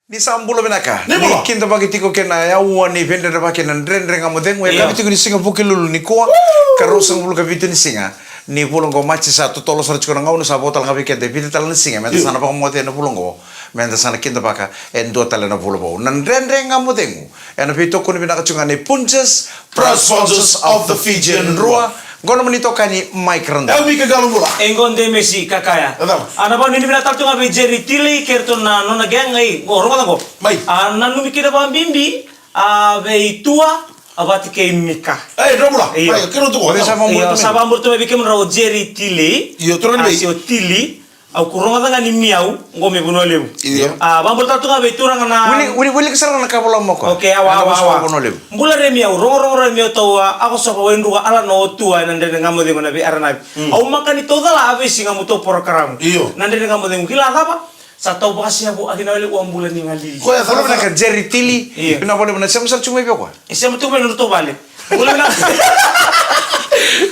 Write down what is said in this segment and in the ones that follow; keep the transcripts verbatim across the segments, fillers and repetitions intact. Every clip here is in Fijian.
Ni sa bula vinaka. Ni bula. Ni kidavaki tiko kei na yaua ni veidredrevaki na Dredre Ga Mo Cegu. Io. E yakavi tiko ni siga Vukelulu nikua. Woo! Ka ruasagavulu ka vitu ni siga ni vula oqo o Maji, sa totolo sara tiko na gauna, sa vo tale ga vei keda e vica tale na siga meda sa na vakamoce ena vula oqo. Meda sa na kidavaka e dua tale na vula vou. Na Dredre Ga Mo Cegu ena veitokoni vinaka tiko ga ni Punjas Proud sponsors of the Fijian Drua. Qo na nomuni itokani Mike Randall. E Mika Qalobula. E qo Demesi Kakaya. E cava? A, na vakanuinui vinaka tale tu ga vei Jerry Tilley kei ratou na nona gang, ei, qo, rogoca qo. Mai. A, nanumi kina vakabibi, a, vei Tua, a, vata kei Mika. Ei, Qalobula. Io. Mai, kei ratou qo. Io, sa vakabula tu mai vei kemudrau o Jerry Tilley. Io, turaga ni vei? A, se o Tilley. Au ku rogoca ga ni Miau, qo mai Vanua Levu. Io. A, vakabula tale tu ga vei turaga na. Wili, wili, wilika sara na ka vola mo koya. Okay, awa, awa, awa. Vanua Levu. Bula re Miau, rogorogo re Miau, tau a, a ko sofa wai druka ala no Tua ena Dredre Ga Mo Cegu na vei Aranavi. Mm. Au maka ni tau cala a veisiga mo tau porokaramu. Io. Na Dredre Ga Mo Cegu, kila cava? Sa tau vakaseavu aki na wele ua bula ni galili. Koya sa bula vinaka Jerry Tilley. Io. Vinaka vakalevu na sema sara tu mai vei koya. E sema tu mai nodratou vale. Bula vinaka.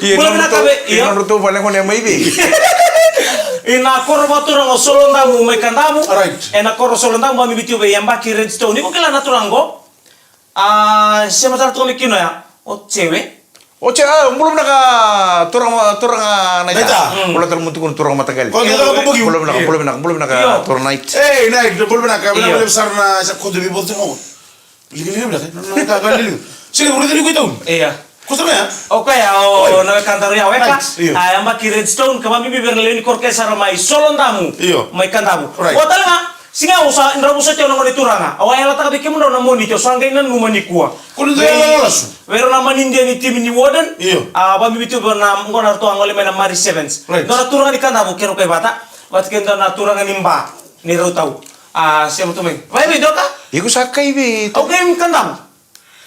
Io, bula vinaka vei, io. Nodratou vale gone mai vei. Ina koro vakaturaga o Solodamu mai Kadavu. Right. Ena koro Solodamu, vakabibi tiko vei Yabaki Redstone. Iko kila na turaga qo? A, sema tale tu mai kina ya. O Jewe. O Jewe, a, bula vinaka turaga, turaga Naita. Naita. Mm. Bula tale mo tukuna turaga mataqali. Ko kila ko boki. Bula vinaka, io. Bula vinaka, bula vinaka, io. Turaga Naita. Ei, Naita, bula vinaka. Vinaka, io. Bula vinaka sara na sa koto vi boto. Liga, liga, liga. Na, na, ka, ka, liga. Sega, ura tani ko i taun. Ia. Ko sa mea? O koya, o, oi, na wekadaru ya, weka. Right, io. A, Yabaki Redstone, ka vakabibi vei ira na lewe ni koro kece sara mai Solodamu. Io. Mai Kadavu. Right. O tale ga, siga au sa, drau vosoti au na gone turaga. Au a yalataka vei kemudrau na Moniti, au sa qai nanuma nikua. Ko ni dau yalataka lasu. Vei ira na manidia ni timi ni Warden. Io. A, vakabibi tu vei na, qo na ratou a gole mai na Mari Sevens. Right. Dua na turaga ni Kadavu, keirau kai vata. Vata kei dua na turaga ni Ba, ni Rautau. A, sema tu mai. Vai vei doka? Iko sa kai vei? Au kai Kadavu.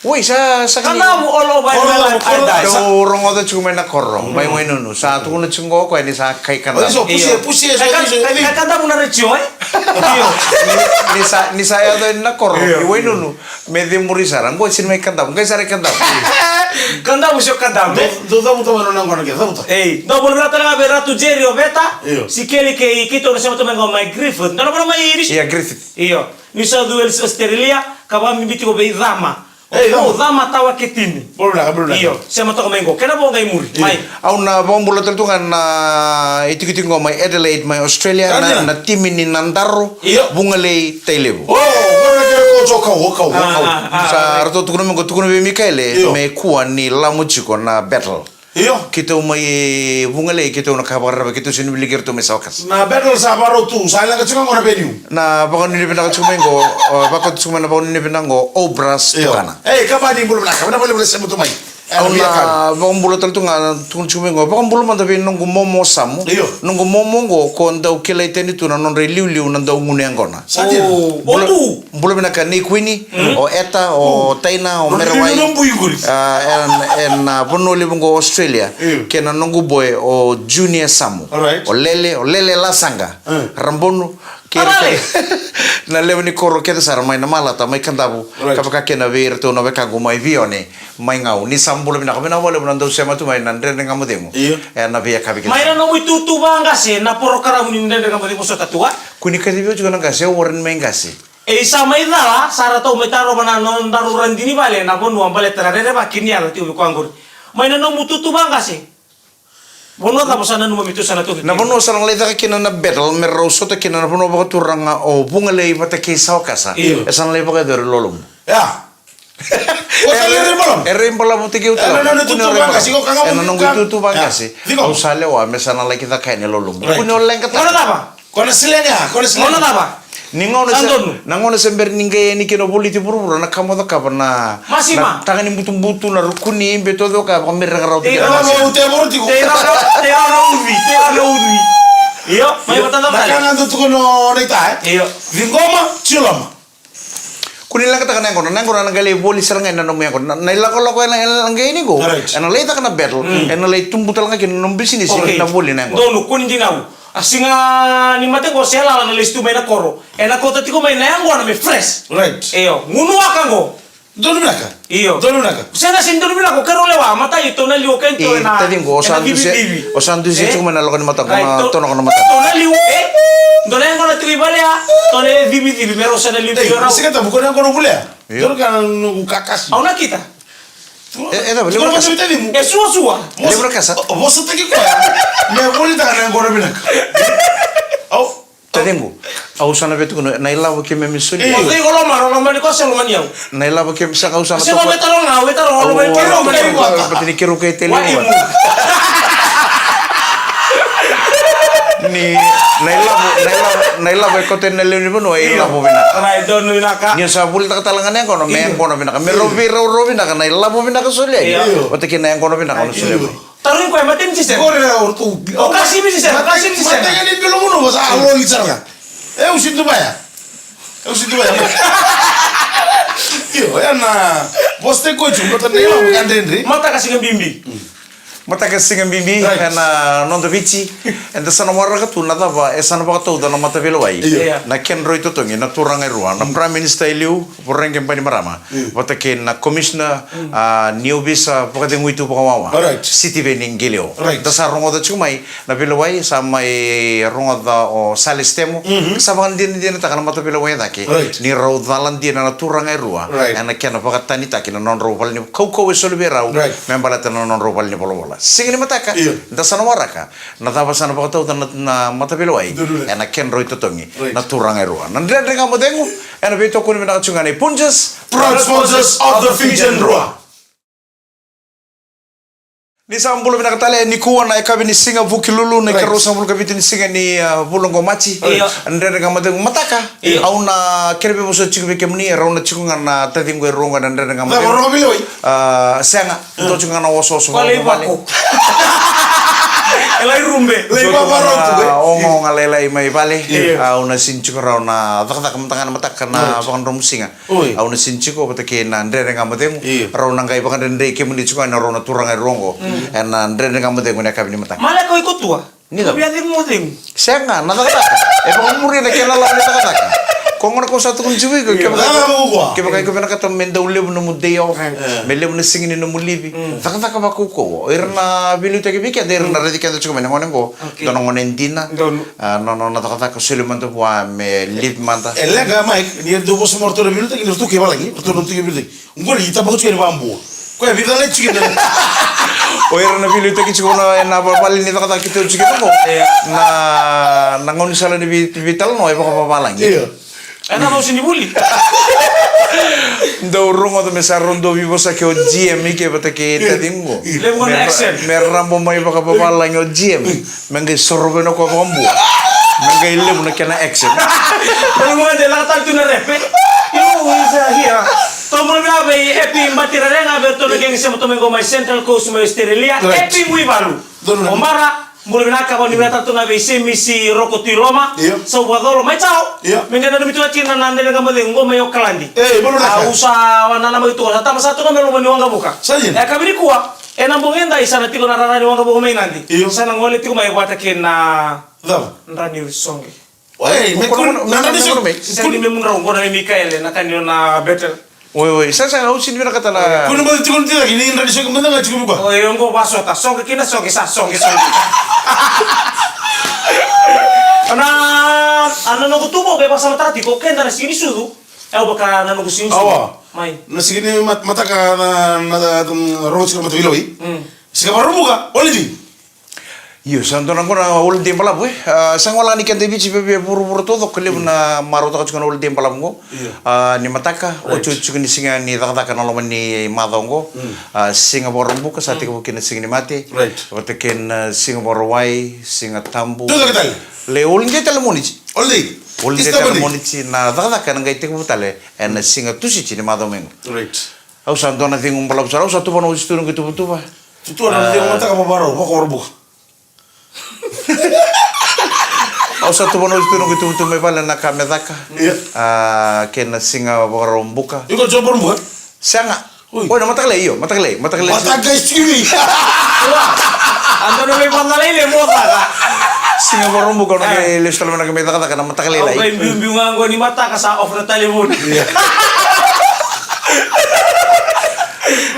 Oi, sa, sa kai. Kadavu all over my life, I die. Dau rogoca tiko mai na koro, mai Wainunu. Sa tukuna tiko o koya ni sa kai Kadavu. Oi, so, pusia, pusia, so, kai, so, kai, kai Kadavu na retio, e? Io. Ni, ni sa, ni sa yaco na koro, io, i Wainunu. Me cemuri sara, qo sini mai Kadavu, qai sara i Kadavu. Kadavu se o Kadavu, e? Dou, dou cavuta mai na nona qona ke, cavuta. Ei, dou bula vinaka tale ga vei Ratu Jerry o Veta. Io. Sikeli kei keitou na sema tu mai qo mai Griffith. Dou na vana mai Irish? Ia, Griffith. Io. New South Wales, Australia, ka vakabibi tiko vei Cama. Ei, Cama. O Cama Tawa Ketini. Bula vinaka, bula vinaka. Io, sema toka mai qo. Kena vo qai muri. Io. Mai. Au na vakabula tale tu ga na itikotiko qo mai Adelaide, mai Australia, na, na timi ni Nadaro, io, Vugalei, Tailevu. O, o, o, o, kau, o kau, o kau. A, a, a. Sa ratou tukuna mai qo, tukuna vei Mikaele, io, me kua ni lamo tiko na battle. Io. Keitou mai Vugalei, keitou na ka vakararaba, keitou sega ni wiliki iratou mai Sawakasa. Na battle sa vakarau tu, sa leqa tiko qo na venue. Na vakanuinui vinaka tiko mai qo, o, vakauta tiko mai na vakanuinui vinaka qo, Obras, io, Tukana. Ei, Kamani, bula vinaka, vinaka vakalevu na sema tu mai. Au na vakabula tale tu ga, tukuna tiko mai qo, vakabula mada vei noqu momo Samu. Io. Noqu momo qo, ko dau kilai tani tu na nodra iliuliu na dau gunu yaqona. Sa dina. O, bula, o tu. Bula vinaka nei Kuini, mm, o Eta, o, mm, Taina, o Merawai. A, ena, ena, a, Vanua Levu qo Australia. Io. Kei na noqu boy o Junior Samu. Alright. O Lele, o Lele Lasaqa. Mm. Rabonu, kei ira kece. Na lewe ni koro kece sara mai Namalata, mai Kadavu. Right. Ka vaka kina vei iratou na wekaqu mai Vione, mai Gau. Ni sa bula vinaka, vinaka vakalevu na dau sema tu mai na Dredre Ga Mo Cegu. Io. Ena veiyakavi kece. Mai na nomu itutu vaqase na porokaramu ni Dredre Ga Mo Cegu, sota tu ga. Kua ni kacivi au tiko na qase, au warai ni mai qase. E, sa mai cala, sa ratou mai tarova na nodaru radini vale na vanua baleta na rerevaki ni yaco tiko vei koya qori. Mai na nomu itutu vaqase. Vanua cava sa nanuma me tu sa na toki? Na vanua sa na lai caka kina na battle, me rau sota kina na vanua vakaturaga o Vugalei vata kei Sawakasa. Io. E sa na lai vakayacori lolomu. Ia. Ko sa lai rai balavu? E rai balavu tiko au tale. E na noqu itutu vaqase. Ena noqu itutu vaqase. Ia. Au sa lewa, me sa na lai caka yani lolomu. Right. Kua ni o leqataka. Vanua cava? Ko na silega, ko na silega. Gauna cava? Ni gauna se, na gauna se bera ni qai yani kina voliti vuravura, na ka mo cakava na, masima, na taga ni butubutu, na rukuni, be to coka, vakamiraka rau. Tei rau na uvi, tei rau na uvi, tei rau na uvi. Io, mai vata na vale. Na ka ga dau tukuna o Naita, e? Io. Ciqoma, cioloma. Kua ni leqataka na yaqona, na yaqona na qai lai voli sara ga ena nomu yaqona. Na, na ilakolako ena, ena qai ni qo. Right. Ena lai caka na battle, mm, ena lai tubu tale ga kina na nomu bisinisi, okay, na voli na yaqona. Donu, kua ni dinau. A siga ni mate qo se lala na lesu tu mai na koro. Ena kauta tiko mai na yaqona me fresh. Right. Io, gunu waka qo. Donu vinaka. Io. Donu vinaka. Sega, sega ni donu vinaka, o keirau lewa, matai, tou na liu, o keitou na, taciqu, o sa dusia, o sa dusia tiko mai na lako ni mataka, na tonaka na mataka. Tou na liu, e? Dou na yaqona tiko i vale ya, tou na civicivi, me rau sa na liu tiko rau. Sega, tabu, ko na yaqona vulea. Io. Donu ka na noqu kakasi. Au na kita. E, e, tabu, levu na kasa. E suasua. Levu na kasa. Vosataki koya. Me volitaka na yaqona vinaka. Au. Taciqu, au sa na via tukuna, na ilavo keimami solia. Io. O cei ko lomana, lomani koya se lomani au? Na ilavo keimami sa, au sa na... Se ko veta roga, veta roga, lomani keirau, lomani au. Bati ni keirau kai tele. Ni, na ilavo, na ilavo, na ilavo e koto ena lewe ni vanua, e ilavo vinaka. Rai, donu vinaka. Ni sa volitaka tale ga na yaqona, me yaqona vinaka. Me rau veiraurau vinaka, na ilavo vinaka solia. Io. Vata kei na yaqona vinaka, na solia. Taroi koya, mate ni sisena. Qori na o ratou. O kasi ni sisena, o kasi ni sisena. Mate ni bilo muno, sa a loli sara ga. E, au sega ni dua ya. E, au sega ni dua ya. Io, ena vosa tiko tu, mata na io, ka dredre. Mataka siga bibi. Mataka siga bibi, ena noda Viti. Eda sa na waraka tu na cava e sa na vakatauca na mataveilewai. Io. Na kedra itotogi, na turaga e rua, na Prime Minister e liu, Voreqe Bainimarama. Vata kei na Commissioner, a, ni ovisa vakacegui tu vakawawa. Alright. Sitiveni Qilio. Right. Da sa rogoca tiko mai na veilewai, sa mai rogoca o Sale Sitemo. Sa vakadinadinataka na mataveilewai e cake. Right. Ni rau cala dina na turaga e rua. Right. Ena kena vakatanitaki na nodrau vale ni kaukauwa e soli vei rau. Right. Me baleta na nodrau vale ni volavola. Siga ni mataka. Io. Da sa na waraka. Na cava sa na vakatauca na, na mataveilewai, ena kedrau itotogi, na turaga e rua. Na Dredre Ga Mo Cegu, ena veitokoni vinaka tiko ga nei Punjas, proud sponsors of the Fijian Drua. Ni sa bula vinaka tale, nikua na yakavi ni siga Vukelulu, na ikarua sagavulu ka vitu ni siga ni, ah, vula oqo Maji. Io. Dredre Ga Mo Cegu mataka. Io. Au na kere veivosoti tiko vei kemuni, e rau na tiko ga na taciqu e rua oqo na Dredre Ga Mo Cegu. Ah, sega. Dua tiko ga na osooso. Ko lai vale. E lai rube. Lai vavarotu, e. Ogaoga lailai mai vale. Io. Au na sini tiko rau na cakacaka mada ga na mataka na vakadromusiga. Oi. Au na sini tiko vata kei na Dredre Ga Mo Cegu. Io. Rau na qai vakadredrei kemuni tiko ga na rau na turaga e rua oqo. Ena Dredre Ga Mo Cegu ena yakavi ni mataka. Maleka o iko tua. Ni cava? Via cegu mo cegu. Sega, na cakacaka. E vakamuria na kena lako ni cakacaka. Ko gona ko sa tukuna tiko iko, kevaka iko vinakata me dau levu nomu day off, me levu na siga ni nomu livi. Cakacaka vakaukauwa. O ira na veiliutaki vei keda, ira na raici keda tiko mai na gone oqo. Dua na gone dina. Na nona cakacaka soli mada vua me livi mada. E leqa mai, ni dau vosa mai o ratou na veiliutaki, ni ratou kei valagi, ratou na tu kei veiliutaki. Qori, i tabaka tiko yani vakabua. Koya, vei cala tiko yani. O ira na veiliutaki tiko na, ena vale ni cakacaka keitou tiko yani qo. Io. Na, na gaunisala ni vei, veitalanoa e vakavavalagi. Io. Ena vausi ni vuli. Dau rogoca me sa rau dau veivosaki o G M i ke vata kei taciqu qo. Levu na accent. Me rabo mai vakavavalagi o G M. Me qai sorovi na koya vakabua. Me qai levu na kena accent. Tou bula vinaka vei Epi Batirarega, vei ratou na qeqe sema tu mai qo mai Central Coast mai Australia. Right. Epi Muivalu. O Mara, bula vinaka, vakanuinui tale tu ga vei Semisi Roko Tuiloma. Io. Sau vakacolo, mai Jao. Io. Me qai nanumi tu ga kina na Dredre Ga Mo Cegu qo mai Okaladi. Ei, bula vinaka. Au sa nanamaki tu ga, sa tama sa tu ga me loma ni waqavuka. Sa dina. E yakavi nikua, ena bogi edai sa na tiko na rara ni waqavuka mai Nadi. Io. Sa na gole tiko mai vata kei na... Cava? Dra ni soqe. Oi, me kua na dra ni soqe. Sega ni me mudrau qo na Mikaele, na ka ni o na Betel. Oi, oi, sa, sa, au sini vinakata na. Kua ni baci tiko ni tiko ni dra ni soqe, mada ga tiko vei koya. Oi, oqo vasota, soqe kina soqe, sa soqe, soqe. Na, a na noqu tubu, ke vakasamataka tiko, keda na siga ni sucu. Au vaka na noqu siga ni sucu. Awa. Mai. Na siga ni mat-, mataka na, na, na, rogo tiko na mataveilewai. Mm. Siga Vakaraubuka, holiday. Io, sa dua na gauna holiday balavu, e. A, sa gole ga ni keda i Viti, via vuravura taucoko, levu na marautaka tiko na holiday balavu qo. Io. A, ni mataka, otioti tiko ni siga ni cakacaka na loma ni macawa qo. Mm. A, Siga Vakaraubuka, sa tekivu kina na Siga ni Mate. Right. Vata kei na Siga Vakarauwai, Siga Tabu. Tucake tale. Le holiday tale Moniti. Holiday. Holiday tale Moniti, na cakacaka ena qai tekivu tale ena Siga Tusiti ni macawa mai qo. Right. Au sa dua na cegu balavu sara, au sa tuva na oti tu noqu ituvatuva. Tuva na cegu mataka vavarau, Vakaraubuka. Au sa tuva na oti tu noqu ituvatuva mai vale na ka me caka. Io. A, kei na Siga Vakaraubuka. Iko Joe Vakaraubuka? Sega. Oi. Oi, na mataka lailai, io, mataka lailai, mataka lailai. Mataka lailai. Anda na mai mataka lailai mo caka. Siga Vakaraubuka, au na qai lesu tale mai na ka me cakacaka na mataka lailai. Au qai biubiu ga qo ni mataka sa off na talevoni. Io.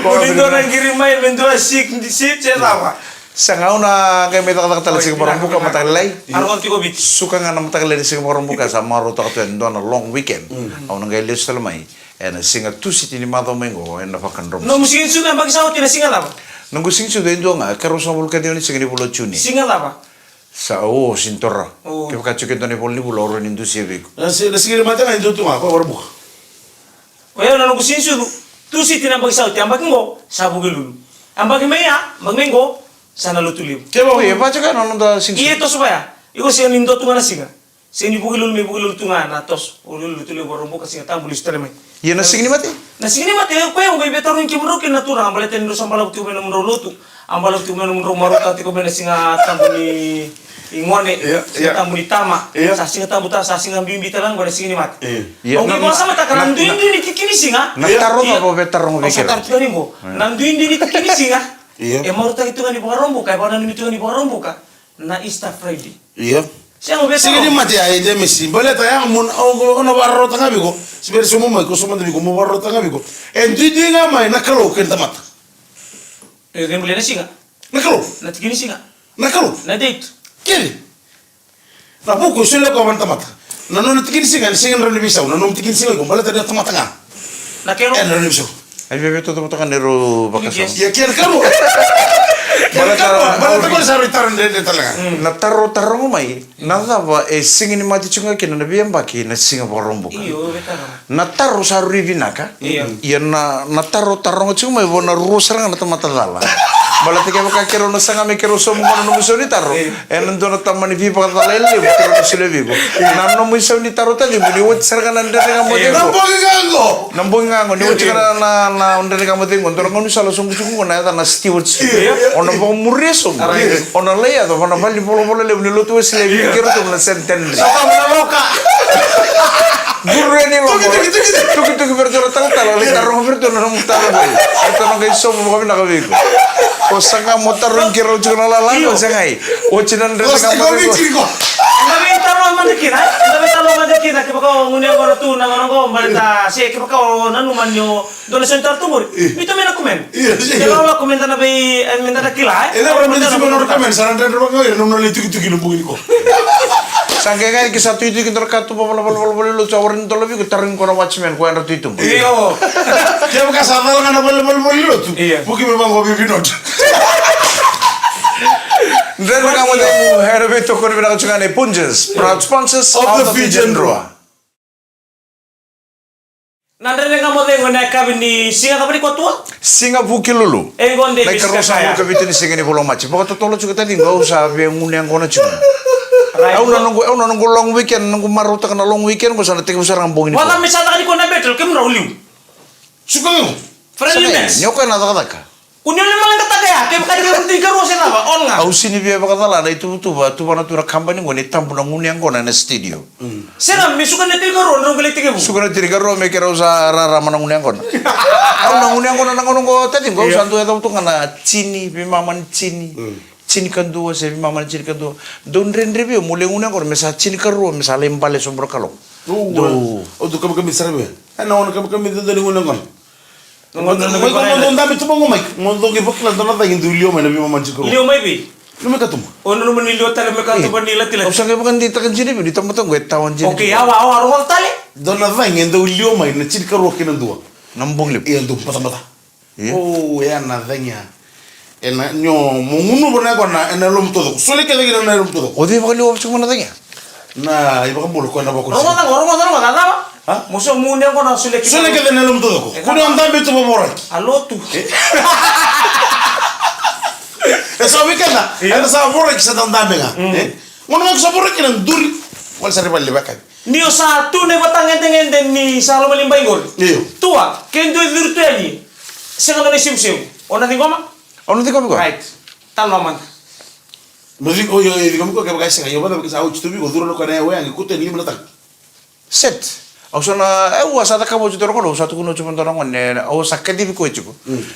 Ko ni dua na qiri mai me dua six, six e cava? Sa gauna qai mai cakacaka tale siga Vakaraubuka mataka lailai. Suka ga na mataka lailai ni siga Vakaraubuka sa marautaka tu e dua na long weekend. Au na qai lesu tale mai ena siga Tusiti ni macawa mai qo ena vakadromu. Nomu siga ni sucu e yabaki sa oti na siga cava? Noqu siga ni sucu e dua ga, ka ruasagavulu ka ciwa ni siga ni vula o June. Siga cava? Sa o, o sini tora. Kevaka tiko e dua na ivola ni vula o rawa ni dusia vei iko. Na siga ni mate ga e dua tu ga ko Vakaraubuka. O yau na noqu siga ni sucu, Tusiti na yabaki sa oti, yabaki qo sa Vukelulu. Yabaki mai ya, yabaki mai qo sa na Lotulevu. Kevaka e vaka tiko na noda siga ni sucu. Ia e toso vaya. Iko sega ni dua tu ga na siga. Sega ni Vukelulu mai Vukelulu tu ga na toso. Vukelulu, Lotulevu, Vakaraubuka, Siga Tabu, lesu tale mai. Ia na siga ni mate? Na siga ni mate, o koya au qai veitarogi kemudrau kina na turaga baleta ni drau sa balavu tiko mai na nomudrau lotu. A balavu tiko mai na nomudrau marautaka tiko mai na Siga Tabu ni gone, Siga Tabu ni tama. Sa Siga Tabu tale, sa siga bibi tale ga qo na siga ni mate. Au qai vakasamataka na duidui ni tiki ni siga. Na taro cava o veitaroga vei keirau? Au sa taro tiko yani qo. Na duidui ni tiki ni siga. E marautaki tu ga ni Vakaraubuka, e vakananumi tu ga ni Vakaraubuka. Na Easter Friday. Io. Sega, o vei siga ni mate ya e de mesi. Baleta ya mo na, o, o na vakarorotaka ga vei iko. Se bera se mo mai, ko so mada vei iko, mo vakarorotaka ga vei iko. E duidui ga mai na Kalou kei na tamata. E cegu le na siga. Na Kalou. Na tiki ni siga. Na Kalou. Na date. Kece. Na vuku e solia koya vua na tamata. Na nona tiki ni siga, ena sega ni rawa ni veisau. Na nomu tiki ni siga iko, baleta ni o tamata ga. Na kero. E, na nomu isau. Ai via veitotovotoka ni rau vakasama. Ia kena karua. Kena karua. Baleta ko sa rui taro dredre tale ga. Na taro taroga mai, na cava e sega ni mate tiko ga kina na veiyabaki na siga Vakaraubuka? Io, veitaroga. Na taro sa rui vinaka. Io. Ia na, na taro taroga tiko mai vua na rua sara ga na tamata cala. Baleta kevaka keirau na saga me keirau sauma mai na nomu isau ni taro. Io. Ena dua na tamani veivakacala e levu keirau na solia vei iko. Na nomu isau ni taro taciqu ni oti sara ga na Dredre Ga Mo Cegu. Na bogi ga qo. Na bogi ga qo ni oti sara ga na, na, na Dredre Ga Mo Cegu. Dua na gaunisala sobu tiko qo na yacana Stewart Street. Io. O na vakamuria sobu. Right. O na lai yaco vua na vale ni volavola levu ni lotu Wesele vei keirau tu na Centenary. Sa tau na loka. Quru yani loma. Tukituki vei iratou na talatala, lai taroga vei iratou na nomu taro qo. Eratou na qai sauma vakavinaka vei iko. O saga mo tarogi keirau tiko na lala qo, o sagai. Oti na Dredre Ga Mo Cegu. Eda veitaroga mada kina, eda veitaroga mada kina, kevaka o gunu yaqona tu na gauna qo, baleta se kevaka o nanuma ni o dua na isau ni taro tu qori. Biuta mai na comment. Io, io. Kevaka o comment na vei, e, meda na kila, e. E cava na meda tiko na comment, sa na dredre vaka qo, e, na nona lai tukituki na bogi qo. Sa qai qai ke sa tukituki dua na katuba valavala lotu, sa warai ni dolavi iko, tarogi ko na watchman ko yadra tu i tuba. Io. Kevaka sa cala ga na valavala lotu. Io. Vuki mai vaqo vei Vinod. Dredre Ga Mo Cegu, era veitokoni vinaka tiko ga na Punjas, proud sponsors of the Fijian Drua. Na Dredre Ga Mo Cegu ena yakavi ni siga cava ni kotua? Siga Vukelulu. E qo de na ikaruasagavulu ka vitu ni siga ni vula o Maji. Vakatotolo tiko taciqu, au sa via gunu yaqona tiko. Right. Au na noqu, au na noqu long weekend, noqu marautaka na long weekend, qo sa na tekivu sara ga bogi ni. Vaka me sa caka ni ko na battle, kemudrau liu. Suka qo. Friendly match. Ni o koya na cakacaka. Kua ni o lai maleqataka ya, kevaka ni o tinikarua se cava, on ga. Au sini via vakacala na ituvatuva, tuvana tu na kabani qo ni tabu na gunu yaqona ena studio. Sega, me suka na tinikarua, drau qai lai tekivu. Suka na tinikarua, me keirau sa rarama na gunu yaqona. Au na gunu yaqona na gauna qo taciqu, au sa dau yacova tu ga na tini, veimama ni tini. Tinikadua, se veimama ni tinikadua. Dau dredre vei au, meu lai gunu yaqona, me sa tinikarua, me sa lai bale sobu na Kalou. Dau. Au dau kamikamica sara vei au. Ena gauna kamikamica dau ni gunu yaqona. Mai ko mo dau dabe tu mai qo mai. Mo dau qai vakila dua na cagi dau liwa mai na veimama ni tiko. Liwa mai vei? Liwa mai katuba. O nanuma ni liwa tale mai katuba ni latilati. Au sa qai vakadeitaka dina vei ni tamata qo e tawa dina. Okay, awa, awa, rogoca tale. Dua na cagi e dau liwa mai na tinikarua kei na dua. Na bogi levu. Ia dau batabata. Ia. O, ya na cagi ya. Ena, ni o mo gunuva na yaqona ena yalomu taucoko. Sole kece kina na yalomu taucoko. O cei vakaliwa tiko na cagi ya? Na iVakabula koya na vakoti. Rogoca qo, rogoca, rogoca, cava? A? Mo sa gunu yaqona sole kece. Sole kece na yalomu taucoko. Kua ni o dabe tu vakavoraki. A lotu. E sa vei keda, eda sa voraki sa dabe ga. Gauna ga ko sa voraki na duri. Wale sara i vale ni vakayakavi. Ni o sa tu na ivakatagedegede ni sa loma ni bai qori. Io. Tua, ke dua e curu tu yani. Sega na nona isevusevu. O na ciqoma? O na ciqoma qo. Right. Talo mada. Mo ciqo, io, io, ciqoma qo kevaka e sega, io, vata vei ke sa oti tu vei iko, curu na koya na yau ya, qai kuta yani lima na tagi. Set. Au sa na, au a sa cakava oti dua na gauna, au sa tukuna oti dua na gauna, au sa kacivi koya tiko.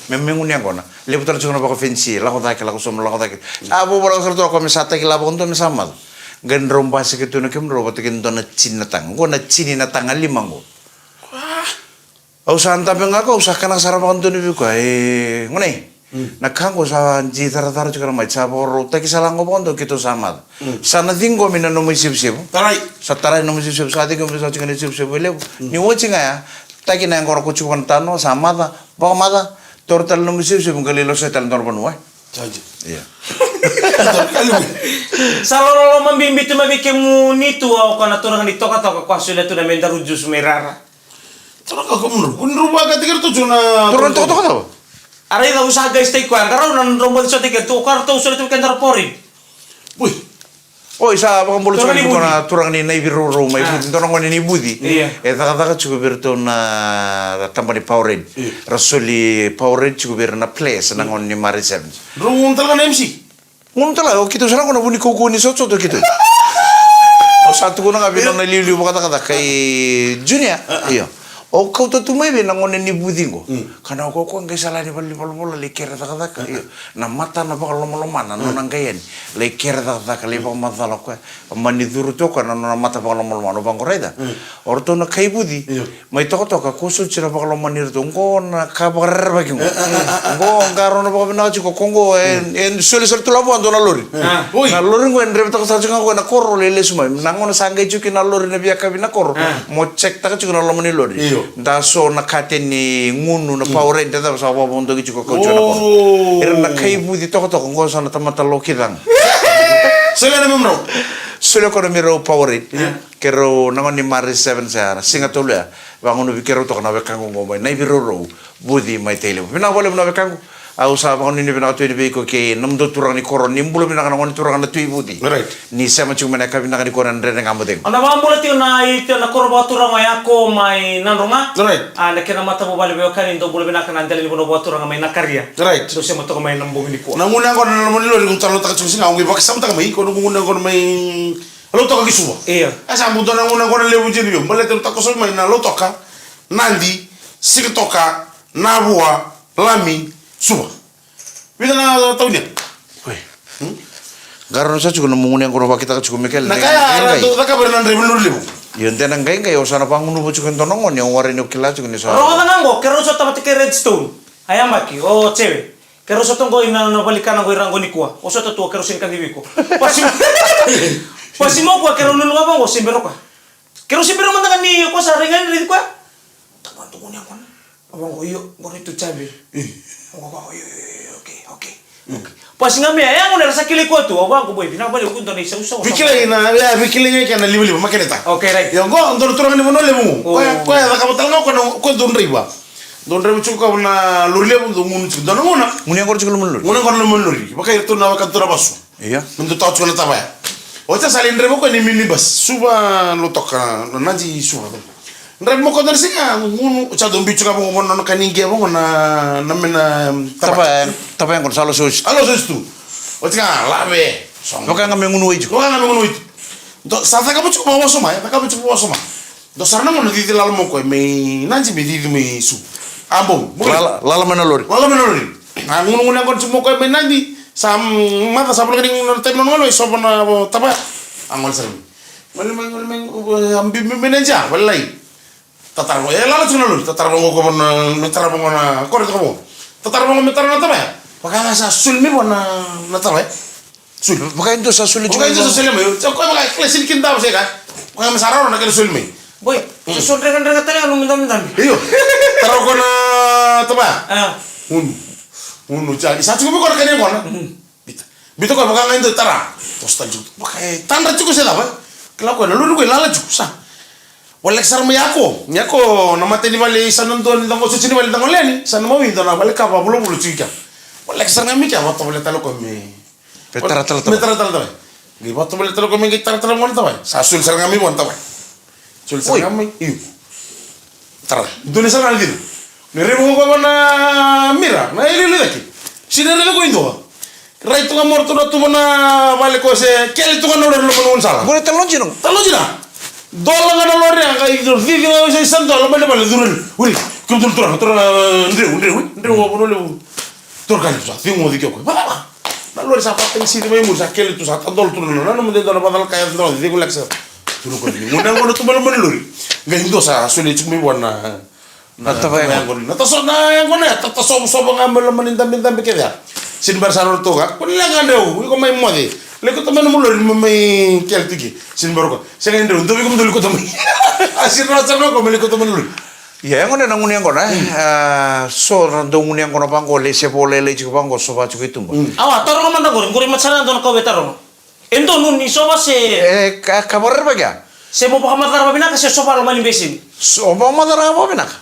Me, me gunu yaqona. Levu tale tiko na vakafenisi, lako cake, lako sobu, lako cake. A, vovolaka sara tu o koya me sa takila vakadua me sa maca. Qai drau basika tu na kemudrau vata kei dua na tini na taga. Qo na tini na taga lima qo. Au sa dabe ga ko, au sa kana sara vakadodonu vei koya, e, gone. Mm. Na ka qo sa di caracara tiko na mai, sa vakarautaki sara qo vakadodonu keitou sa maca. Mm. Sa na ciqomi na nomu isevusevu. Tarai. Sa tarai na nomu isevusevu, sa ciqomi sa tiko na isevusevu e levu. Mm. Ni oti ga ya, taki na yaqona ko tiko na tano, sa maca, vakamaca, toro tale na nomu isevusevu, qai lai lasutaka tale na dua na vanua, e. Sa dina. Ia. Sa loloma bibi tu mai vei kemuni tu, o koya na turaga ni tokatoka ko a solia tu na me daru juice mai rara. Turaga ko munu, ko ni rau vakataki iratou tu na turaga ni tokatoka cava? A raica au sa qai stay koya, qarauna na drau boci sota kei ratou, o koya ratou solia tu vei kedaru Powerade. Ui. Oi, sa vakabula tiko na turaga ni Naivirourou mai Vudi, dua na gone ni Vudi. Ia. E cakacaka tiko vei iratou na taba ni Powerade. Ia. Ra soli Powerade tiko vei ira na players na gauna ni Mare Sevens. Rau gunu tale ga na M C. Gunu tale ga, o keitou sara qo na vu ni kaukauwa ni sotasota o keitou. Au sa tukuna ga vei nona iliuliu vakacakacaka i Junior. Io. Au kauta tu mai vei na gone ni Vudi qo. Mm. Ka na o koya qai sala yani vale ni volavola lai kere cakacaka. Io. Na matana vakalomalomana, nona qai yani. Lai kere cakacaka, lai vakamacala o koya. Mani curu tu o koya na nona mata vakalomalomana, vaqo raica. Mm. O ratou na kai Vudi. Io. Mai tokatoka, ko soti na vakalomani iratou. Qo na ka vakarerevaki qo. Qo qarauna vakavinaka tiko, ko qo e, e soli sara tu la vua dua na lori. Oi. Na lori qo e draivataka sara tiko ga qo ena koro lai lesu mai. Na gauna sa qai tiko kina na lori na via kavi na koro. Mo check taka tiko na loma ni lori. Io. Da so na kateni gunu na Powerade, da cava sa vakavodoki tiko ko tiko na koro. Ira na kai Vudi tokatoka qo sa na tamata lokica ga. Solia na meirau. Solia ko na meirau Powerade. Keirau na gauna ni Mare Sevens ya, na siga tolu ya. Vagunuvi keirau toka na wekaqu qo mai Naivirourou, Vudi mai Tailevu. Vinaka vakalevu na wekaqu. Au sa vakanuinui vinaka tu yani vei iko kei na nomudou turaga ni koro, ni bula vinaka na gone turaga na Tui Vudi. Right. Ni sema tiko mai na yakavi vinaka nikua na Dredre Ga Mo Cegu. Au na vakabula tiko na, i, tiko na koro vakaturaga o Yako mai Nadroga. Right. A, na kena matavuvale veiwekani, dou bula vinaka na dela ni vanua vakaturaga mai Nakaria. Right. Dou sema toka mai na bogi nikua. Na gunu yaqona na loma ni lori, qu talanoataka tiko siga, au qai vakasamataka mai, ko na gunu yaqona mai Lautoka ki Suva. Io. E sa bau dua na gunu yaqona levu jini vei au. Baleta au takoso mai na Lautoka, Nadi, Sigatoka, Navua, Lami, Suva. Vica na tauni ya. Oi. Hmm? Qarauna sa tiko na nomu gunu yaqona vakitaka tiko Mikael. Na ka ya, na qai, dau cakava ira na draiva ni lori levu. Io, de na qaiqai, au sa na vagunuva tiko e dua na gone, au warai ni au kila tiko ni sa. Rogoca ga qo, keirau sota vata kei Redstone. A yabaki, o Jewe. Keirau sota qo ina, na valenikana qo i ra qo nikua. O sota tu, keirau sega ni kacivi iko. Pasi, pasi mo koya, keirau nunu ga vaqo, se bera o koya. Keirau se bera mada ga ni o koya sa rai ga ni raici koya. Taba tu gunu yaqona. A vaqo, io, qo rai tu Javi. Io. Vaqo, vaqo, io, io, io, okay, okay. Okay. Pasi ga mai ya, e gone era sa kilai koya tu, a vaqo, boi, vinaka vakalevu, kua dua na isausau. Veikilai na, ya, veikilai ga kena livaliva, makeneta. Okay, right. Io, qo, dua na turaga ni Vanua Levu. O. Koya, koya, cakava tale ga, koya na, koya dau draiva. Dau draiva tiko koya na lori levu, dau gunu tiko. Dua na gauna. Gunu yaqona tiko loma ni lori. Gunu yaqona loma ni lori. Vaka iratou na weka tu na vasu. Ia. Me dau tawa tiko na tavaya. Oti sa lai draiva koya ni minibus. Suva, Lautoka, na Nadi Suva. Draiva mo koya dua na siga, gunu, sa dau biu tiko ga vaqo na nona ka ni qia vaqo na, na me na tavaya. Tavaya, tavaya qo sa losoloso. A losoloso tu. Oti ga, lave. Sogo. Vaka ga me gunu wai tiko. Vaka ga me gunu wai tiko. Dau, sa cakava tiko vakawasoma, e, cakava tiko vakawasoma. Dua sara na gauna cici lala mai o koya mai Nadi me cici mai Suva. A bau. Lala, lala mai na lori. Lala mai na lori. A gunugunu yaqona tiko mai o koya mai Nadi. Sa, mm, maca sa voleka ni na taimi na nona gole, e sova na, o, tavaya. A gole sara mai. Gole mai, gole mai, o, a biu mai Nadi ya, vale lai. Tatara vaqo, e lala tiko na lori. Tatara vaqo o koya na, me tara vaqo na, kore tiko vaqo. Tatara vaqo me tara na tavaya. Vaka ga sa soli mai vua na, na tavaya. Soli. Vaka e dua sa soli tiko. Vaka e dua sa soli mai. Sa koya vaka e kila sini kina davo se ka. Vaka me sa rawa na kena soli mai. Boi, mm, so, so dregedrege tale ga nomu dabedabe. Io. Tara o koya na tavaya. A. Unu. Unu, ja. Sa tiko mai o koya na kena yaqona. Mm. Biuta. Biuta o koya vaka ga e dua e tara. Toso tale tiko. Vaka e tadra tiko se cava. Kila o koya na lori o koya e lala tiko. Sa. Voleka sara mai Yako. Yako na mata ni vale, sa na dua ni davo, sa tiko ni vale davo leni. Sa na mawi dua na vale ka vavulavula tiko i kea. Voleka sara ga mai kea, vatovolea tale o koya me Pe tara tale tavaya. Me tara tale tavaya. Qai vatovolea tale o koya me qai tara tale vua na tavaya. Sa soli sara ga mai vua na tavaya. Soli sara ga mai. Io. Tara. Dua ni sara ga na cina. Me raica o koya vua na mira. Na iloilo cake. Sega ni raica o koya e dua. Rai tu ga mai o ratou na tuva na vale ko se kele tu ga na lori loma ni gaunisala. Qori tale na jina. Tale na jina. Dola ga na lori ya qai cici ga sa dola mai na vale curu. Uri. Kemudou turaga, turaga, dreu, dreu, dreu, Vanua Levu. Turaga, sa cegu o cike o koya. Vacava? Na lori sa vakatakisici mai muri, sa kele tu, sa tadola tu na nona, na nomudou dua na vacalaka ya, dua na cegu leka sara. Tukuna o koya ni gunu yaqona tu mai loma ni lori. Qai dua sa solia tiko mai vua na, Na tava yaqona. Na taso, na yaqona ya, ta-, tasovasova ga mai loma ni dabedabe kece ya. Sini bara sa rau toka. Ko ni leqa drau, iko mai moce. Lai kauta mai nomu lori, mai, mai kele tiki. Sini bara ko. Sega ni drau, dou vei iko dou lai kauta mai. A sini rau sa rau ko mai lai kauta mai na lori. Ia, yaqona na gunu yaqona, e? Mm. A, so ra dau gunu yaqona vaqo, lai se vo lailai tiko vaqo, sova tiko i tuba. Mm. Awa, taroga mada qori, qori mada sara dua na ka au via taroga. E donu ni sova se e, ka, ka vakarerevaki ya? Se mo vakamacala vakavinaka se sova loma ni beseni? So, vakamacala ga vakavinaka.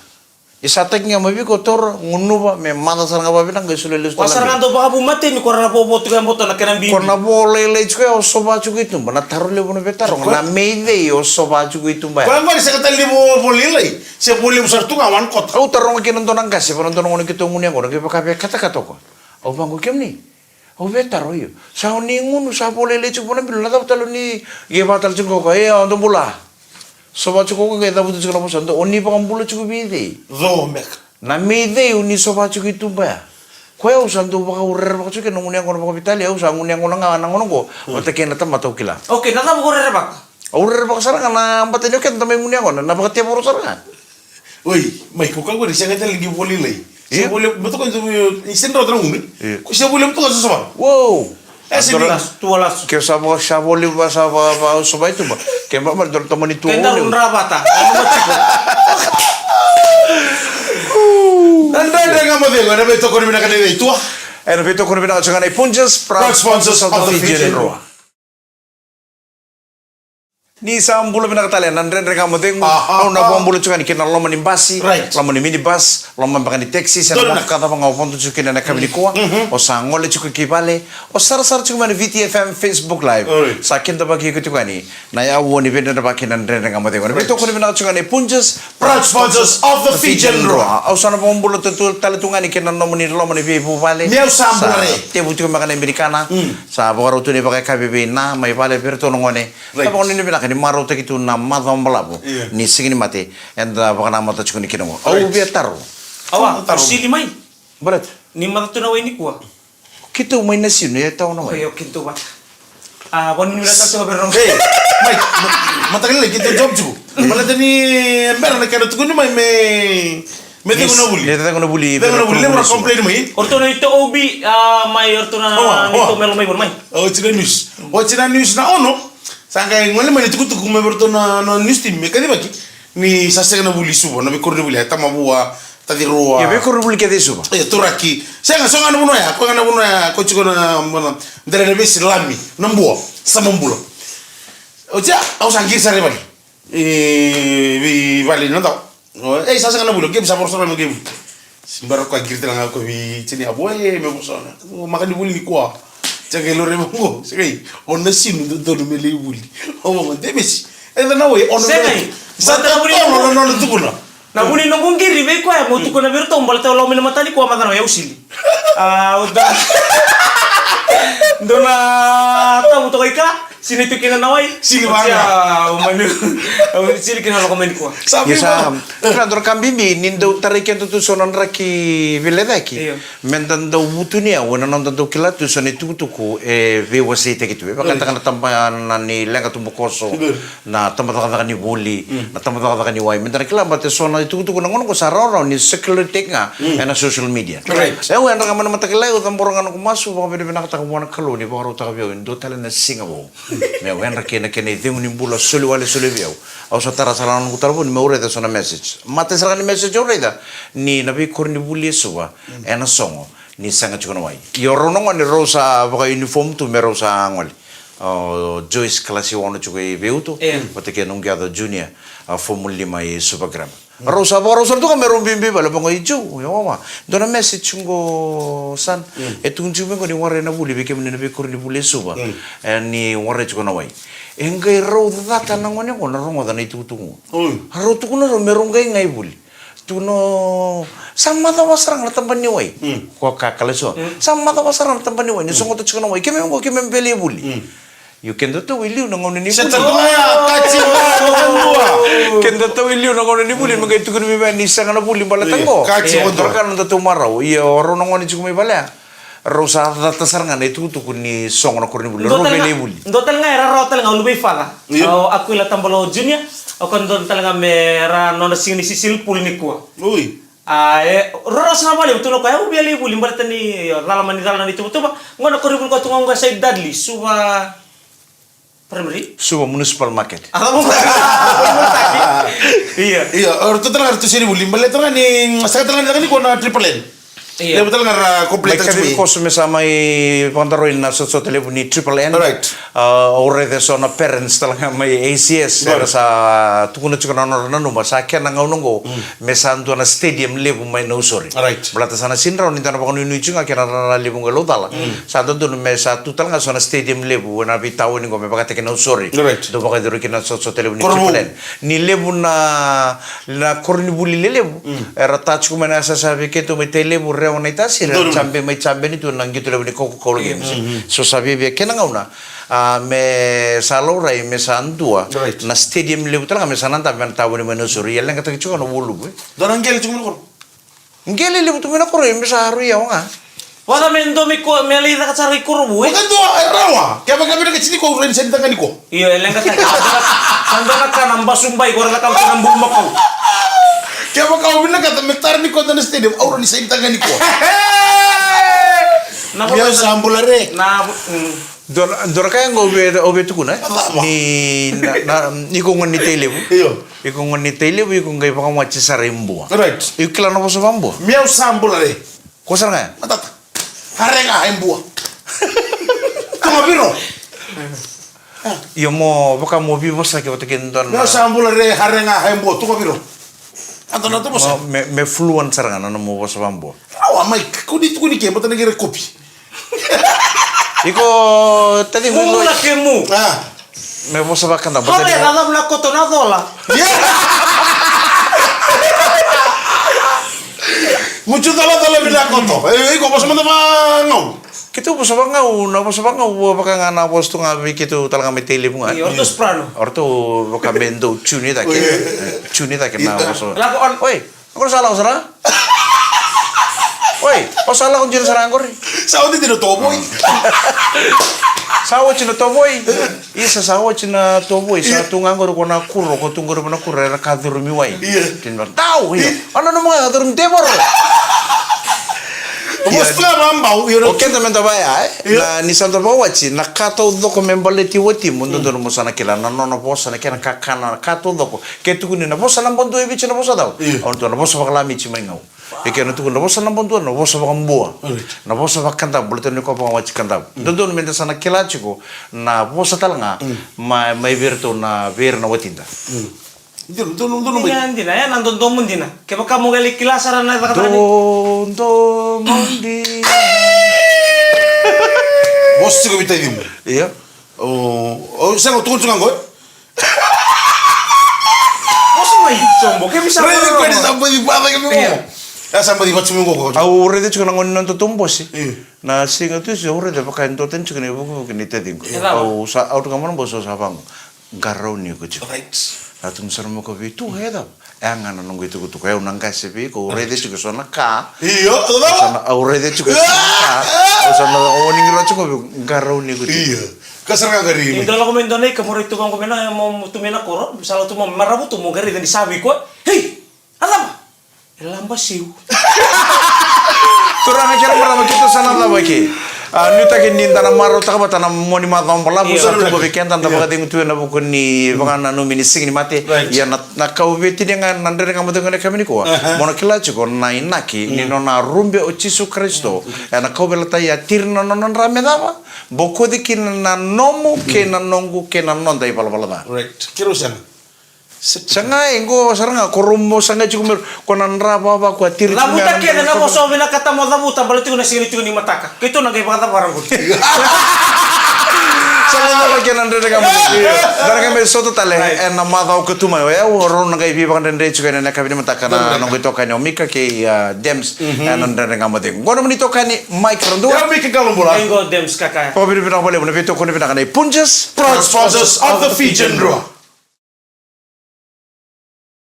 E sa taki ga mai vei iko, taura, gunuva, me maca sara ga vakavinaka, qai solia lesu tale. Wa sara ga dau vakavu mate ni ko ra na vovo tiko ya boto na kena bibi. Ko na vo lailai tiko ya, o sova tiko i tuba, na taro levu na veitaroga. Ko na mei cei o sova tiko i tuba ya? Ko ya qori sega tale ni vo, vo lailai, se vo levu sara tu ga, one quarter. Au taroga kina dua na qase, va na dua na gone keitou gunu yaqona, qai vaka via katakata o koya. Au vaqo kemuni. Au via taro io. Sa o ni gunu, sa vo lailai tiko vua na bilo, na cava tale o ni, qai vaka tale tiko o koya, e, au dau bula. Sova tiko o koya, qai cavuta tiko na vosa, dou, o ni vakabula tiko vei cei? Co meka. Na mei cei o ni sova tiko i tuba ya? Koya au sa dau vakaurerevaka tiko kina na gunu yaqona vakaveitalia, au sa gunu yaqona ga na gauna oqo, vata kei na tamata au kila. Okay, na cava ko rerevaka? Au rerevaka sara ga na bata ni o keda da mai gunu yaqona, na vakatevoro sara ga. Oi, mai ko ka qori sega tale ni vo lailai. Io. Se vo levu, me toka ni se drau tara gunu. Io. Ko se vo levu toka sa sova. Wow. E se ni. Dua lasu, dua lasu. Ke sa vo, sa vo levu, sa va, va, sova i tuba. Ke ma, ma, dua tamani tu. Ke daru dra vata. Na Dredre Ga Mo Cegu, na veitokoni vinaka ni veitua. E na veitokoni vinaka tiko ga nei Punjas, proud sponsors of the Fijian Drua. Ni sa bula vinaka tale na Dredre Ga Mo Cegu. Aha. Au na vakabula tiko yani kina loma ni basi, right, loma ni minibus, loma beka ni taxi, se na ka cava ga o vodo tiko kina ena yakavi nikua. Mhm. O sa gole tiko ki vale, o sarasara tiko mai na V T F M Facebook Live. Oi. Sa kidavaki iko tiko yani na yaua ni veidredrevaki na Dredre Ga Mo Cegu. Right. Na veitokoni vinaka tiko yani Punjas, proud sponsors of the Fijian Drua. Au sa na vakabula tu, tu, tale tu ga yani kina nomuni loma ni veivuvale. Ni au sa bula re. Tevu tiko mai ka na ibinikana. Mm. Sa vakarau tu ni vakayakavi vei na mai vale vei iratou na gone. Right. Sa vakanuinui vinaka ni marautaki tu na macawa balavu. Io. Ni Siga ni Mate. Eda vakanamata tiko ni kina qo. Right. Au via taro. Awa, taro. Au sili mai. Baleta ni maca tu na wai nikua. Keitou mai Nasinu e tawa na wai. Oi, o keitou vata. A, vakanuinui vinaka tiko vei ira na. Ei, mai, ma-, mataka lailai keitou job tiko. Baleta ni e bera na kena tukuni mai me, me cegu na vuli. Me cegu na vuli. Cegu na vuli, levu na complain mai. O ratou na ito O B, a, mai o ratou na, owa, owa, ito mai Lomaivoli mai. Oti na news. Oti na news na ono. Sa qai gole mai na itukutuku mai vei ratou na, na news team me kacivaki. Ni sa sega na vuli i Suva, na veikoronivuli, e Tamavua, Tacirua. Io, veikoronivuli kece i Suva. Io, Turaki. Sega, so ga na vanua ya, ko ga na vanua ya, ko tiko na, na, Delainavesi, Lami, Nabua, Samabula. Oti ya, au sa qiri sara i vale. E, vei vale na dau. Ei, sa sega na vuli, o qai sa voro sara mai, o qai. Se bera ko a qiri tale ga ko vei Tini Avo, e, me vosa na. O maka ni vuli nikua. Sa qai lori vaqo, sa qai. O Nasinu dodonu me lai vuli. O vaqo, de mesi. E da na wai, o na. Sega, sa ta vuli. O na, na, na tukuna. Na vuli noqu qiri vei koya, mo tukuna vei iratou, baleta au lako mai na mataka nikua, maca na wai, au sili. A, au da. Dua na tabu toka i ka. Sili tu kina na wai. Sili vaka. Ia, au mani, au sili kina lako mai nikua. Sa. Ia, sa, kila dua na ka bibi ni dau tarai keda tu so na draki veilecayaki. Io. Meda dau vutuniyau ena noda dau kila tu so na itukutuku e veiwaseitaki tu. E vakataka na tabana ni leqa tubukoso, na tabacakacaka ni vuli, na tabacakacaka ni wai. Meda na kila baleta so na itukutuku na gauna qo sa rawarawa ni circulate ga ena social media. Right. E, au yadra ga mai na mataka lailai, au cabora ga noqu masu, vakavinavinakataka vua na Kalou ni vakarautaka vei au e dua tale na siga vou. Meu yadra kina kei na icegu ni bula soli wale, soli vei au. Au sa tara sara na noqu talevoni meu raica so na message. Matai sara ga ni message au raica ni na veikoronivuli e Suva ena sogo ni sega tiko na wai. Ia o rau na gone rau sa vakauniform tu me rau sa gole. O Joyce, kalasi ono tiko i Veiuto, vata kei noqu yaca Junior, a, form lima i Suva Grammar. Rau sa vakarau sara tu ga me rau biubiu vale, vaqo, i Joe, e wawa. Dua na message qo, son. E tukuni tiko mai qo ni warai na vuli vei kemuni na veikoronivuli e Suva. E, ni warai tiko na wai. E qai rau cata na gone qo na rogoca na itukutuku qo. Rau tukuna rau me rau qai qai vuli. Tukuna, sa macawa sara ga na tabana ni wai. Ko ka kalasi ono. Sa macawa sara ga na tabana ni wai. Ni sogota tiko na wai. Keimami qo, keimami via lai vuli. Io, kedatou e liu na gauna ni vuli. Kedatou e liu na gauna ni vuli, me qai tukuni mai vei ni sega na vuli baleta qo. Io, ka tiko. E, dua na ka na nodatou marau. Ia o rau na gone tiko mai vale ya, rau sa cata sara ga na itukutuku ni sogo na koronivuli. Rau via lai vuli. Dua tale ga e rawarawa tale ga, o luvei Father. Io. O Aquila Tabalo Junior. O ka dodonu tale ga me ra nona siga ni sisili puli nikua. Ui. A, e rorosa na vale, tu na koya, e, au via lai vuli, baleta ni, io, cala mani cala na ituvatuva. Gona koronivuli koya tu ga oqo e Saint Dudley, Suva Primary. Suva Municipal Market. A, cava? Ia. Io, o ratou tale ga ratou sega ni vuli, baleta ga ni, sega tale ga ni caka nikua na triple N. Io. Levu tale ga ra complain. Mai kacivi koso me sa mai vakadaroi na sotasota levu ni triple N. Right. A, au raica so na parents tale ga mai A C S, right, era sa tukuna tiko na nodra nanuma, sa kena gauna oqo, mm, me sa dua na stadium levu mai Nausori. Right. Baleta sa na sega ni rawa ni da na vakanuinui tiko ga kei na rara levu qo e Laucala. Mm. Sa dodonu me sa tu tale ga so na stadium levu ena veitaoni qo me vakataki Nausori. Right. Dau vakayacori kina na sotasota levu ni Korovu. Triple N. Ni levu na, na koronivuli lelevu, mm, era ta tiko mai na yasayasa vei keitou mai Tailevu, Rewa, Naitasiri, era, donu, cabe mai, cabe ni tu na qito levu ni Coca-Cola Games. Mm, mm. So sa viavia kena gauna, a, me sa laurai, me sa dua, right, na stadium levu tale ga, me sa na dabe ena tauni mai Nausori, e leqataki tiko na Waluvu, e. Dua na qele tiko mai na koro. Qele levu tu mai na koro, e, me sa rui yawa ga. Vaka me dua me ko, me lai caka sara i Korovu, e? Vaka dua, e rawa. Kevaka vinakati ni ko, au rawa ni sa ni taka ni ko. Io, e leqataki. Sa dua na ka na basubai, ko ra caka na bulumakau. Kevaka au vinakata me tara ni ko dua na stadium, au rawa ni sa ni taka ni ko. Na, io, sa bula re. Na, mm. Dua na, dua na ka ya qo au via, au via tukuna, e? Cava? Ni, na, na, ni ko gone ni Tailevu. Io. Iko gone ni Tailevu, iko qai vakawati sara i Bua. Right. Iko kila na vosa va Bua? Meu sa bula re. Ko sara ga ya? Matata. Hare ga e Bua. Tuga viro. Io, mo vaka mo veivosaki vata kei dua na. Meu sa bula re, hare ga e Bua, tuga viro. Ata na tu vosa. Mo, me, me fluent sara ga na nomu vosa va Bua. Rawa, Mike, kua ni tukuni ke, baleta na qai ra kopi. Iko taciqu. Mu, iko na kemu. A. Me vosa vakadabui. Hore, na cava na koto na cola. Ia. Mucu colacola vei na koto. E, iko vosa mada vagau. Keitou vosa vagau, na vosa vagau, vaka ga na vosa tu ga vei keitou tale ga mai Tailevu ga. Io, o ratou soprano. O ratou vaka me dou tune cake. Oi. E, tune cake na vosa. Lako on. Oi. Qori sa lako sara? Oi, o sa lako dina sara qori? Sa oti dina tovoi. Sa oti na tovoi. Isa, sa oti na tovoi. Sa, ia, tu ga qori ko na kuro, ko tu qori ko na kuro, era ka curumi wai. Ia. Kina dau, ia. Ia. Ana nomu ga curumi tevoro. Ia. Vosa tu ga vabau, ia. O keda me da vaya, e? Ia. Na, ni sa da vakawati, na ka taucoko me baleti watimu, dodonu mo sa na kila, na nona vosa, na kena kakana, na ka taucoko. Ke tukuni na vosa na badua e Viti na vosa cava? Io. Au na tukuna na vosa vakaLamiti mai Gau. E ke na tukuna na vosa na badua na vosa vakaBua. Right. Na vosa vakaKadavu, baleta ni ko vakawati Kadavu. Mm. Dodonu me da sa na kila tiko na vosa tale ga, mm, mai, mai vei iratou na, vei ira na watida. Mm. Dodonu, dodonu, dodonu mai. Dina, dina, e na dodomo dina. Kevaka mo qai lai kila sara na cakacaka ni. Dodomo dina. Vosa tiko vei tacimu. Ia. O, o, sega, tukuna tiko ga qo, e? Vosa mai, Sombo, ke mi sa. Raici koya ni sa baci vacagi mai qo. Ia. E sa baci vacagi mai qo. Au raica tiko na gauna ni noda tobosi. Io. Na siga Tusi, au raica vaka e dua tani tiko na ivukivuki ni taciqu. Io. Au sa, au tukuna na bosi, au sa vaqo. Qarauni iko tiko. Right. Na tukuna sara mai ko vei tu, e cava? E a ga na noqu itukutuku, au na qase vei iko, au raica tiko so na ka. Io, au sa na, au raica tiko so na ka. Au sa na warning ira tiko vei iko, qarauni iko tiko. Io. Ka sara ga qarauni. Ni dua lako mai dua na ika mo rai tu vaqo mai na, mo, mo tu mai na koro, mo sa lako tu mo maravu tu mo qai raica ni sa vei koya. Hei! A cava? E laba siu. Turaga kei na marama, keitou sa na cava eke. A, nuitaki ni da na marautaka vata na Moniti macawa balavu, io, sa tubu vei keda, da, io, vakacegu tu ena vuku ni vakananumi ni Siga ni Mate. Right. Ia na, na kauveilatai ga na Dredre Ga Mo Cegu ena yakavi nikua. Aha. Mo na kila tiko na inaki ni, mm, nona rube o Jisu Karisito. Mm. Ena kauveilatai a tiri na nona dra me cava? Bokoci kina na nomu, mm, kei na noqu, kei na noda ivalavala ca. Right. Keirau sega. Saga e qo sara ga ko rau mo saga tiko me ko na dra vava ko a tiri. Cavuta kece na vosa o vinakata mo cavuta, baleta tiko na siga ni tiko ni mataka. Keitou na qai vakacavara qori. Sa na cava kei na Dredre Ga Mo Cegu. Da na qai mai sota tale, right, ena macawa ka tu mai. O yau, o rau na qai veivakadredre tiko ena yakavi ni mataka na, right, noqu itokani o Mika kei, a, Dems, mhm, ena Dredre Ga Mo Cegu. Qo nomuni itokani Mike Radua. Yau Mika Kalobula. Qo Dems Kakaya. Vakavinavinaka vakalevu na veitokoni vinaka nei Punjas, proud sponsors of the Fijian Drua.